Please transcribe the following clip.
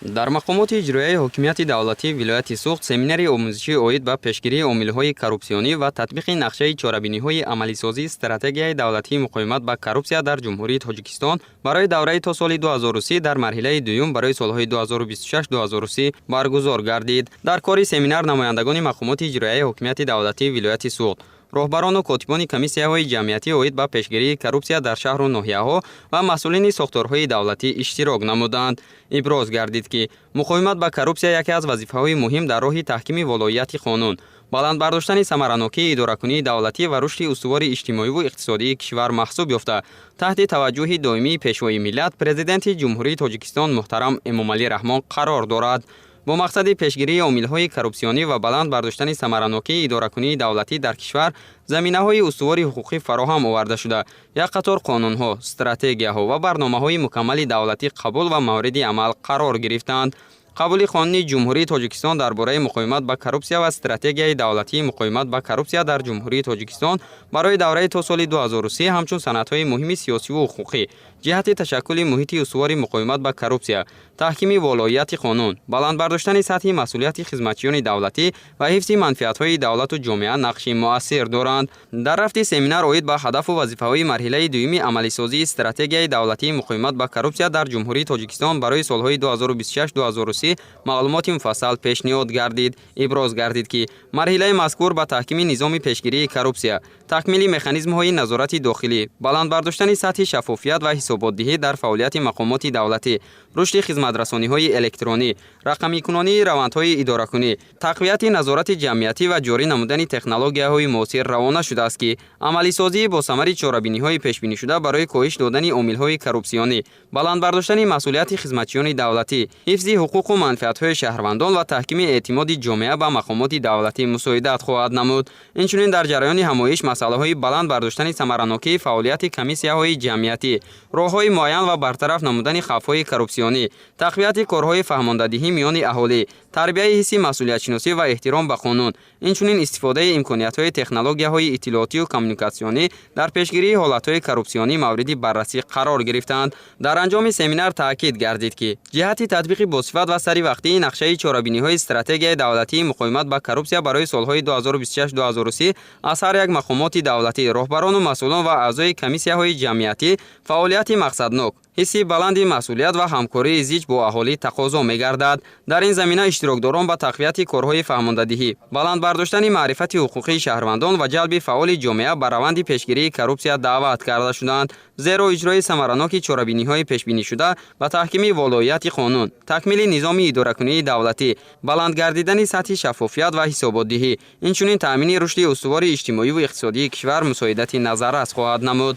Дар мақомоти иҷроияи ҳокимияти давлатии вилояти Суғд семинари омӯзишӣ оид ба пешгирии омилҳои коррупсионӣ ва татбиқи нақшаи чорабиниҳои амалисозии стратегияи давлатии муқовимат ба коррупсия дар Ҷумҳурии Тоҷикистон барои давраи то соли 2030 дар марҳилаи дуюм барои солҳои 2026-2030 баргузор гардид. Дар кори семинар намояндагони мақомоти иҷроияи ҳокимияти давлатии вилояти Суғд, роҳбарону котибони комиссияҳои ҷамъиятӣ оид ба пешгирии коррупсия дар шаҳру ноҳияҳо ва масъулини сохторҳои давлатӣ иштирок намуданд. Иброз гардид, ки муқовимат ба коррупсия яке аз вазифаҳои муҳим дар роҳи таҳкими волоияти қонун, баланд бардоштани самаранокии идоракунии давлатӣ ва рушди устувори иҷтимоиву иқтисодии кишвар маҳсуб ёфта, таҳти таваҷҷӯҳи доимии Пешвои миллат, Президенти Ҷумҳурии Тоҷикистон муҳтарам Эмомалӣ Раҳмон қарор дорад. Бо мақсади пешгирии омилҳои коррупсионӣ ва баланд бардоштани самаранокии идоракунии давлатӣ дар кишвар заминаҳои устувори ҳуқуқӣ фароҳам оварда шуда, як қатор қонунҳо, стратегияҳо ва барномаҳои мукаммали давлатӣ қабул ва мавриди амал қарор гирифтаанд. Қабули Қонуни Ҷумҳурии Тоҷикистон дар бораи муқовимат ба коррупсия ва Стратегияи давлатии муқовимат ба коррупсия дар Ҷумҳурии Тоҷикистон барои давраи то соли 2030 ҳамчун санадҳои муҳими сиёсиву ҳуқуқӣ ҷиҳати ташаккули муҳити устувори муқовимат ба коррупсия, таҳкими волоияти қонун, баланд бардоштани сатҳи масъулияти хизматчиёни давлатӣ ва ҳифзи манфиатҳои давлату ҷомеа нақши муассир доранд. Дар рафти семинар оид ба ҳадафу вазифаҳои марҳилаи дуюми амалисозии Стратегияи давлатии муқовимат ба коррупсия дар Ҷумҳурии Тоҷикистон барои солҳои 2026-2030 маълумоти муфассал пешниҳод гардид. Иброз гардид, ки марҳилаи мазкур ба таҳкими низоми пешгирии коррупсия, такмили механизмҳои назорати дохилӣ, баланд бардоштани сатҳи шаффофият ва ҳисоботдиҳӣ дар фаъолияти мақомоти давлатӣ, рушди хизматрасониҳои электронӣ, рақамикунонии равандҳои идоракунӣ, тақвияти назорати ҷамъиятӣ ва ҷорӣ намудани технологияҳои муосир равона шудааст, ки амалисозии босамари чорабиниҳои пешбинишуда барои коҳиш додани омилҳои коррупсионӣ, баланд бардоштани масъулияти хизматчиёни давлатӣ, ҳифзи ҳуқуқу манфиатҳои шаҳрвандон ва таҳкими эътимоди ҷомеа ба мақомоти давлатӣ мусоидат хоҳад намуд. Инчунин дар ҷараёни ҳамоиш масъалаҳои баланд бардоштани самаранокии фаъолияти комиссияҳои ҷамъиятӣ, роҳҳои муайян ва бартараф намудани хавфҳои коррупсионӣ, тақвияти корҳои фаҳмондадиҳӣ миёни аҳолӣ, тарбияи ҳисси масъулиятшиносӣ ва эҳтиром ба қонун, инчунин истифодаи имкониятҳои технологияҳои иттилоотию коммуникатсионӣ дар пешгирии ҳолатҳои коррупсионӣ мавриди баррасӣ қарор гирифтаанд. Дар анҷоми семинар таъкид гардид, ки ҷиҳати татбиқи босифат ва саривақтии нақшаи чорабиниҳои Стратегияи давлатии муқовимат ба коррупсия барои солҳои 2026-2030 аз ҳар як мақомоти давлатӣ, роҳбарону масъулон ва аъзои комиссияҳои ҷамъиятӣ фаъолияти мақсаднок, ҳисси баланди масъулият ва ҳамкории зич бо аҳолӣ тақозо мегардад. Дар ин замина иштирокдорон ба тақвияти корҳои фаҳмондадиҳӣ, баланд бардоштани маърифати ҳуқуқии шаҳрвандон ва ҷалби фаъоли ҷомеа ба раванди пешгирии коррупсия даъват карда шуданд, зеро иҷрои самараноки чорабиниҳои пешбинишуда ба таҳкими волоияти қонун, такмили низоми идоракунии давлатӣ, баланд гардидани сатҳи шаффофият ва ҳисоботдиҳӣ, инчунин таъмини рушди устувори иҷтимоиву иқтисодии кишвар мусоидати назаррас хоҳад намуд.